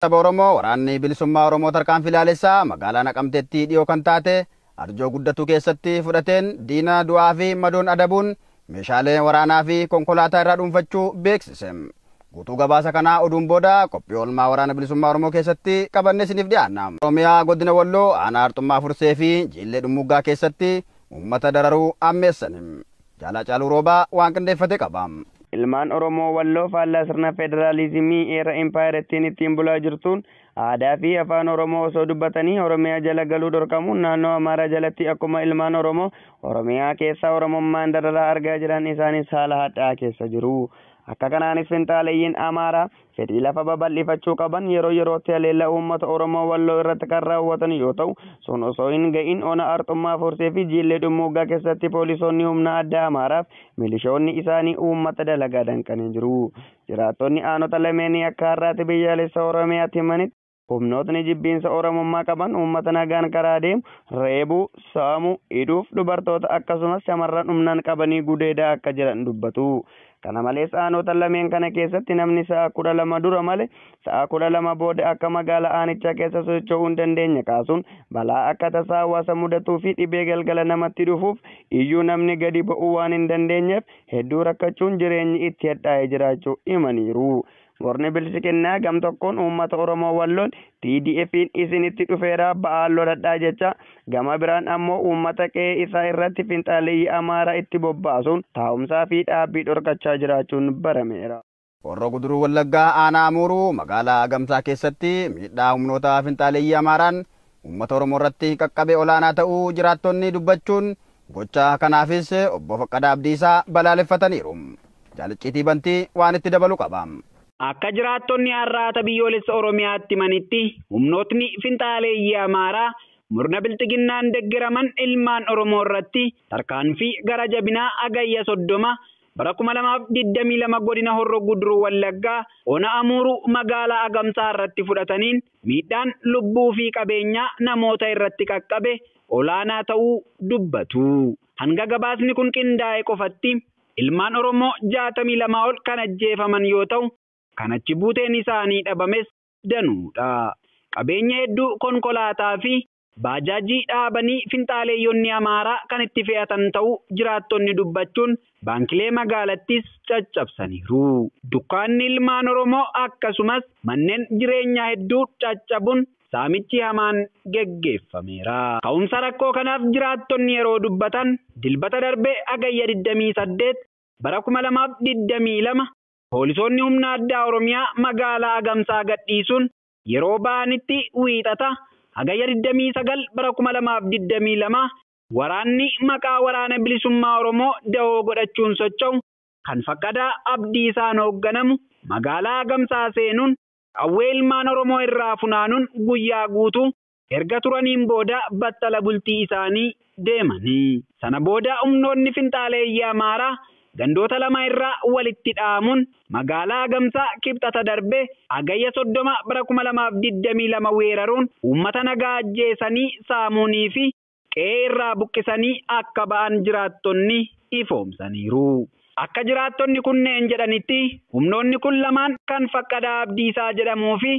Saba Oromoo waraanni bilisummaa Oromoo tarkaanfii laalessaa magaalaa Naqamteetti dhiyoo kan taate Arjoo Guddatuu keessatti fudhateen diina du'aa fi madoon adabuun meeshaalee waraanaa fi konkolaataa irraa dhuunfachuu beeksise. Guutuu gabaasa kanaa oduun booda qophii oolmaa waraana bilisummaa Oromoo keessatti qabannee isiniif dhiyaanna. Oromiyaa godina Walloo aanaa Arxummaa Fursee fi Jiillee Dhummuuggaa keessatti uummata dararuu ammeessan. Jaalaa Caaluu Roobaa waan qindeeffate qaba. Ilmaan Oromoo Walloo faallaa sirna federaalizimii eera impaayerattiin ittiin bulaa jirtuun aadaa fi afaan Oromoo osoo dubbatanii Oromiyaa jala galuu dhorkamuun naannoo Amaaraa jalatti akkuma ilmaan Oromoo Oromiyaa keessa Oromummaan dararaa argaa jiran isaanis haala hadhaa'aa keessa jiru. Akka kanaanis finxaaleeyyiin Amaaraa fedhii lafa babal'ifachuu qaban yeroo yerootti haleellaa uummata Oromoo Walloo irratti kan raawwatan yoo ta'u, sun osoo hin ga'in ona Arxummaa Fursee fi Jiillee Dhummuuggaa keessatti poolisoonni humna addaa Amaaraaf milishoonni isaanii uummata dalagaa danqanii jiru. Jiraattonni aanota lameenii akka har'aatti biyyaalessa Oromiyaatti himanitti humnootni jibbiinsa Oromummaa qaban uummata nagaan karaa deemu reebuu, saamuu, hidhuuf dubartoota akkasumas shamarran humnaan qabanii gudeedaa akka jiran dubbatu. Kana malees aanota lameen kana keessatti namni sa'a 12 dura malee sa'a 12 booda akka magaalaa aanichaa keessa socho'uu hin dandeenye kaasuun balaa akka tasaa hawaasa mudatuu fi dhibee galgala namatti dhufuuf iyyuu namni gadi ba'uu waan hin dandeenyeef hedduu rakkachuun jireenyi itti hadhaa'ee jiraachuu himaniiru. Warri bilisiqinnaa gam tokkoon uummata Oromoo Walloon TDF'n isinitti dhufeera ba'aa loladhaa jecha, gama biraan ammoo uummata qe'ee isaa irratti finxaaleeyyii Amaaraa itti bobbaasuun taa'umsaa fi dhaabbii dhorkachaa jiraachuun barameera. Horroo Guduruu Wallaggaa aanaa Amuuruu magaalaa Agamsaa keessatti miidhaa humnoota finxaaleeyyii Amaaraan uummata Oromoo irratti qaqqabe olaanaa ta'uu jiraattonni dubbachuun gocha kanaafis obbo Faqqadaa Abdiisaa balaaleffataniiru. Jaalicciitii Bantii waan itti dabalu qaba. Akka jiraattonni har'aata biyyoolessa Oromiyaatti himanitti humnootni finxaaleeyyii Amaaraa murna bilxiginnaan deeggaraman ilmaan Oromoo irratti tarkaanfii gara jabinaa Hagayya 30 bara 2022 godina Horroo Guduruu Wallaggaa ona Amuuruu magaalaa Agamsaa irratti fudhataniin miidhaan lubbuu fi qabeenyaa namoota irratti qaqqabe olaanaa ta'uu dubbatu. Hanga gabaasni kun qindaa'e qofatti ilmaan Oromoo 62 ol kan ajjeefaman yoo ta'u, kan achi buuteen isaanii dhabames danuudha. Qabeenya hedduu konkolaataa fi baajaajii dhaabanii finxaaleeyyonni Amaaraa kan itti fe'atan ta'uu jiraattonni dubbachuun baankilee magaalattis caccabsaniiru. Dukkaanni ilmaan Oromoo akkasumas manneen jireenyaa hedduu caccabuun saamichi hamaan geggeeffameera. Ka'umsa rakkoo kanaaf jiraattonni yeroo dubbatan dilbata darbee Hagayya 28 bara 2022 poolisoonni humna addaa Oromiyaa magaalaa Agamsaa gadhiisuun yeroo ba'anitti wiixata Hagayya 29 bara 2022 waraanni maqaa waraana bilisummaa Oromoo dahoo godhachuun socho'u kan Faqqadaa Abdiisaan hoogganamu magaalaa Agamsaa seenuun qawwee ilmaan Oromoo irraa funaanuun guyyaa guutuu erga turaniin booda battala bultii isaanii deemanii. Sana booda humnoonni finxaaleeyyii Amaaraa gandoota lama irraa walitti dhaamuun magaalaa Agamsaa kibxata darbe Hagayya 30 bara 2022 weeraruun uummata nagaa ajjeesanii saamuunii fi qe'ee irraa buqqisanii akka ba'an jiraattonni ifoomsaniiru. Akka jiraattonni kunneen jedhanitti humnoonni kun lamaan kan Faqqadaa Abdiisaa jedhamuu fi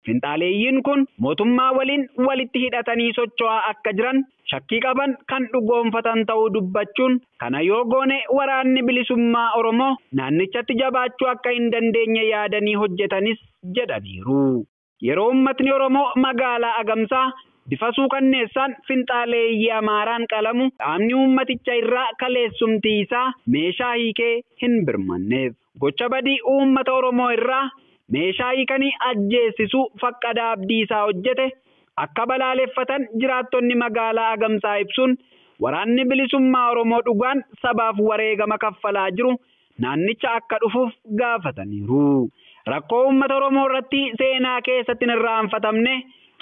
finxaaleeyyiin kun mootummaa waliin walitti hidhatanii socho'aa akka jiran shakkii qaban kan dhugoomfatan ta'uu dubbachuun kana yoo goone waraanni bilisummaa Oromoo naannichatti jabaachuu akka hin dandeenye yaadanii hojjetanis jedhaniiru. Yeroo uummatni Oromoo magaalaa Agamsaa bifa suukanneessaan finxaaleeyyii Amaaraan qalamu qaamni uummaticha irraa kaleessumtii isaa meeshaa hiikee hin birmanneef. Gocha badii uummata Oromoo irraa meeshaa hiikanii ajjeesisuu Faqqadaa Abdiisaa hojjete akka balaaleffatan jiraattonni magaalaa Agamsaa ibsuun waraanni bilisummaa Oromoo dhugaan sabaaf wareegama kaffalaa jiru naannicha akka dhufuuf gaafataniiru. Rakkoo uummata Oromoo irratti seenaa keessatti hin irraanfatamne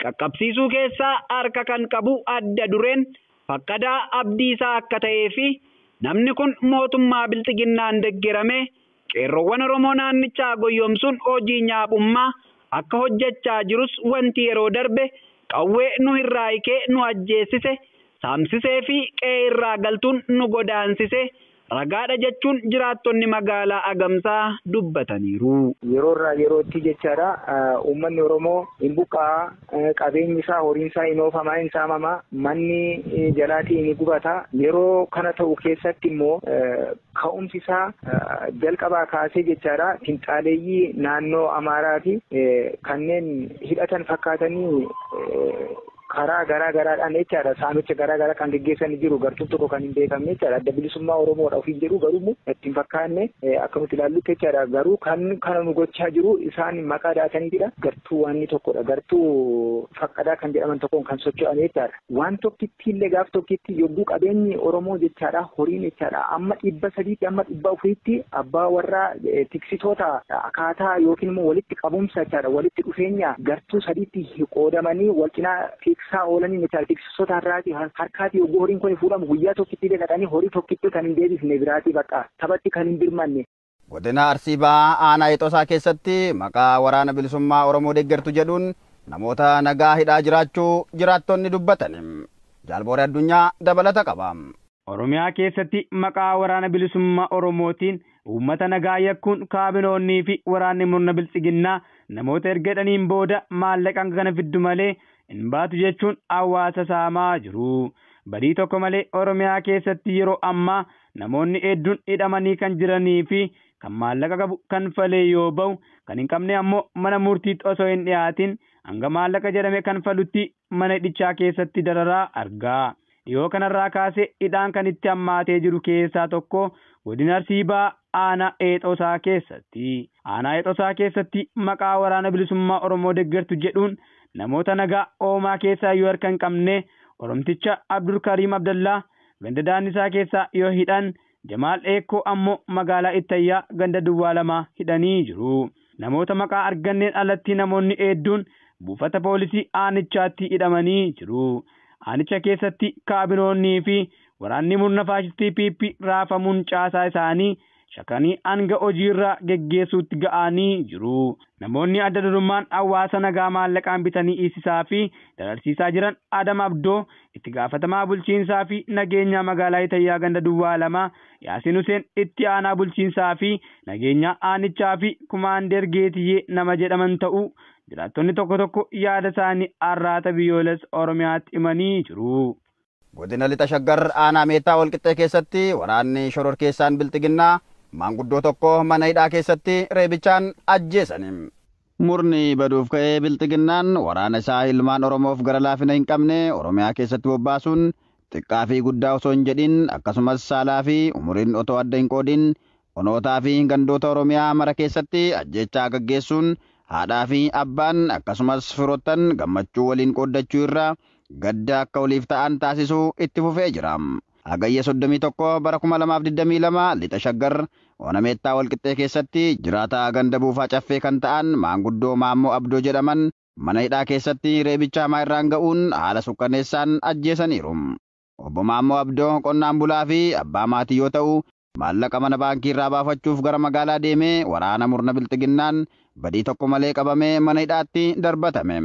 qaqqabsiisuu keessaa harka kan qabu adda dureen Faqqadaa Abdiisaa akka ta'ee fi namni kun mootummaa bilxiginnaan deeggarame qeerroowwan Oromoo naannichaa goyyomsuun hojii nyaapummaa akka hojjechaa jirus wanti yeroo darbe qawwee nu irraa hiikee nu ajjeesise saamsisee fi qe'ee irraa galtuun nu godaansise ragaadha jechuun jiraattonni magaalaa Agamsaa dubbataniiru. Yeroo irraa yerootti jechaadha uummanni Oromoo hin buqqaa, qabeenyi isaa horiin isaa hin oofamaa, hin saamamaa, manni jalaatii ni gubata. Yeroo kana ta'u keessatti immoo ka'umsi isaa jalqabaa kaasee jechaadha finxaaleeyyii naannoo Amaaraa fi kanneen hidhatan fakkaatanii karaa garaa garaadhaan jechaadha saamicha garaa garaa kan geggeessan jiru, gartuun tokko kan hin beekamne jechaadha. Adda Bilisummaa Oromoodha ofiin jedhu, garuu itti hin fakkaanne akka nuti ilaallutti jechaadha. Garuu kan kana nu gochaa jiru isaan maqaa daataniitidha. Gartuu waanni tokkodha, gartuu faqqadaa kan jedhaman tokkoon kan socho'an jechaadha. Waan tokkitti illee gaaf tokkitti yogguu qabeenyi Oromoo jechaadha, horiin jechaadha, amma 300tti amma 400tti abbaa warraa tiksitoota akkaataa yookiin immoo walitti qabumsa jechaadha, walitti dhufeenya gartuu sadiitti qoodamanii wal cinaa tiksaa oolanii jechaadha. Tiksitoota harkaati yogguu horiin kun fuudhamu, guyyaa tokkitti illee dhaqanii horii tokkitti kan hin deebifne biraatii bakka taphatti kan hin birmanne. Godina Arsii Bahaa aanaa Hexosaa keessatti maqaa Waraana Bilisummaa Oromoo deeggartu jedhuun namoota nagaa hidhaa jiraachuu jiraattonni dubbatan. Jaalbooree Addunyaa dabalata qaba. Oromiyaa keessatti maqaa Waraana Bilisummaa Oromootiin uummata nagaa yakkuun kaabinoonnii fi waraanni murna biltsiginnaa namoota erga hidhaniin booda maallaqa kana fiddu malee hin baatu jechuun hawaasa saamaa jiru. Badii tokko malee Oromiyaa keessatti yeroo ammaa namoonni hedduun hidhamanii kan jiranii fi kan maallaqa qabu kan falee yoo ba'u, kan hin qabne ammoo mana murtiitti osoo hin dhiyaatin hanga maallaqa jedhame kan falutti mana hidhichaa keessatti dararaa argaa. Dhiyoo kanarraa kaasee hidhaan kan itti hammaatee jiru keessaa tokko godina Arsii Bahaa aanaa Heexosaa keessatti. Aanaa Heexosaa keessatti maqaa Waraana Bilisummaa Oromoo deeggartu jedhuun namoota nagaa oomaa keessaa yoo harka hin qabne Oromticha Abdulkariim Abdallaa ganda Daannisaa keessaa yoo hidhan, Jamaal Eekkoo ammoo magaalaa Ittayyaa ganda Duwwaa 2 hidhanii jiru. Namoota maqaa arganneen alatti namoonni hedduun buufata poolisii aanichaatti hidhamanii jiru. Aanicha keessatti kaabinoonnii fi waraanni murna faashistii PP raafamuun caasaa isaanii shakanii hanga hojiirra geggeessuutti ga'anii jiru. Namoonni adda durummaan hawaasa nagaa maallaqaan bitanii hiisisaa fi dararsiisaa jiran Adam Abdoo, itti gaafatamaa bulchiinsaa fi nageenyaa magaalaa Itayyaa ganda Duwwaa 2, Yaasin Huseen, itti aanaa bulchiinsaa fi nageenyaa aanichaa fi Kumaandeer Geetiyyee nama jedhaman ta'uu jiraattonni tokko tokko yaada isaanii Arraata Biyyoolessa Oromiyaatti himanii jiru. Godina Lixa Shaggar aanaa Meettaa Walqixxee keessatti waraanni shororkeessaan bilxiginnaa maanguddoo tokko mana hidhaa keessatti reebichaan ajjeesani. Murni baduuf ka'ee bilxiginnaan waraana isaa ilmaan Oromoof gara laafina hin qabne Oromiyaa keessatti bobbaasuun xiqqaa fi guddaa osoo hin jedhin, akkasumas saalaa fi umuriin otoo adda hin qoodin onootaa fi gandoota Oromiyaa mara keessatti ajjeechaa gaggeessuun haadhaa fi abbaan akkasumas firoottan gammachuu waliin qooddachuu irraa gadda akka waliif ta'an taasisuu itti fufee jira. Hagayya 31 bara 2022 Lixa Shaggar ona Meettaa Walqixxee keessatti jiraataa ganda Buufaa Caffee kan ta'an maanguddoo Maammoo Abdoo jedhaman mana hidhaa keessatti reebicha hamaa irraan ga'uun haala sukkaneessaan ajjeesaniiru. Obbo Maammoo Abdoo qonnaan bulaa fi abbaa maatii yoo ta'u, maallaqa mana baankii irraa baafachuuf gara magaalaa deemee waraana murna bilxiginnaan badii tokko malee qabamee mana hidhaatti darbatame.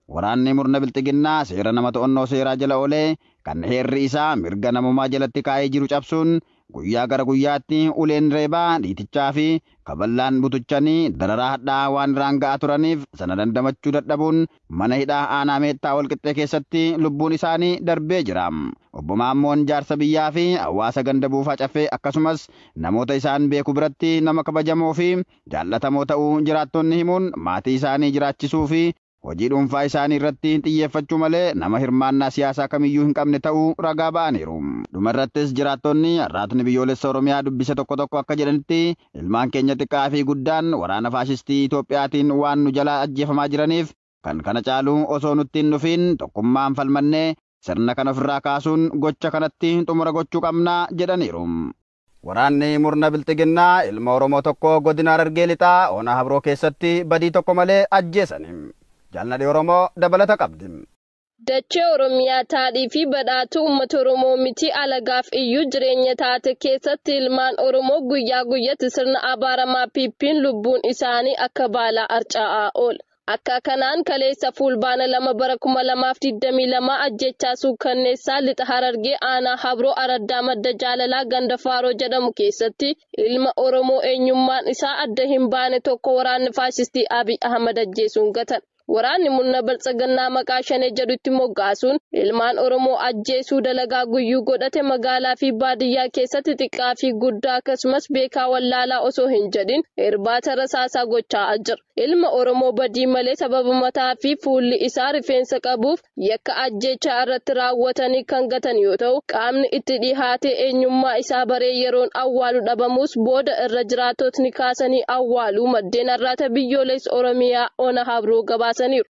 Waraanni murna bilxiginnaa seera nama to'annoo seeraa jala oolee kan heerri isaa mirga namummaa jalatti kaa'ee jiru cabsuun guyyaa gara guyyaatti uleen reebaa, dhiitichaa fi kaballaan butuchanii dararaa hadhaa waan irraan ga'aa turaniif sana dandamachuu dadhabuun mana hidhaa aanaa Meettaa Walqixxee keessatti lubbuun isaanii darbee jira. Obbo Maammoon jaarsa biyyaa fi hawaasa ganda Buufaa Caffee akkasumas namoota isaan beeku biratti nama kabajamoo fi jaallatamoo ta'uu jiraattonni himuun, maatii isaanii jiraachisuu fi hojii dhuunfaa isaanii irratti xiyyeeffachuu malee nama hirmaannaa siyaasaa kamiyyuu hin qabne ta'uu ragaa ba'aniiru. Dhuma irrattis jiraattonni Arraatni Biyyoolessa Oromiyaa dubbise tokko tokko akka jedhanitti, ilmaan keenya xiqqaa fi guddaan waraana faashistii Itoophiyaatiin waan nu jalaa ajjeefamaa jiraniif kan kana caalu osoo nutti hin dhufiin tokkummaan falmannee sirna kana ofirraa kaasuun gocha kanatti xumura gochuu qabna jedhaniiru. Waraanni murna bilxiginnaa ilma Oromoo tokko godina Harargee Lixaa ona Habroo keessatti badii tokko malee ajjeesani. Jaalladhi Oromoo dabalata qabdi. Dachee Oromiyaa taadhii fi badhaatuu uummata Oromoo miti alagaaf iyyuu jireenya taate keessatti ilmaan Oromoo guyyaa guyyatti sirna abaaramaa PP'n lubbuun isaanii akka baalaa harca'aa oola. Akka kanaan kaleessa Fulbaana 2 bara 2022 ajjechaa suukanneessaa Lixa Harargee aanaa Habroo Araddaa Madda Jaalalaa ganda Faaroo jedhamu keessatti ilma Oromoo eenyummaan isaa adda hin baane tokko waraanni faashistii Abiy Ahmad ajjeesuun gatan. Waraanni murna Biltsiginnaa maqaa Shanee jedhutti moggaasuun ilmaan Oromoo ajjeesuu dalagaa guyyuu godhate magaalaa fi baadiyyaa keessatti xiqqaa fi guddaa akkasumas beekaa wallaalaa osoo hin jedhin irbaata rasaasaa gochaa jira. Ilma Oromoo badii malee sababa mataa fi fuulli isaa rifeensa qabuuf yakka ajjeechaa irratti raawwatanii kan gatan yoo ta'u, qaamni itti dhihaatee eenyummaa isaa baree yeroon awwaalu dhabamus booda irra jiraattotni kaasanii awwaaluu maddeen Arraata Biyyoolessa Oromiyaa Ona Habroo gabaasaniiru.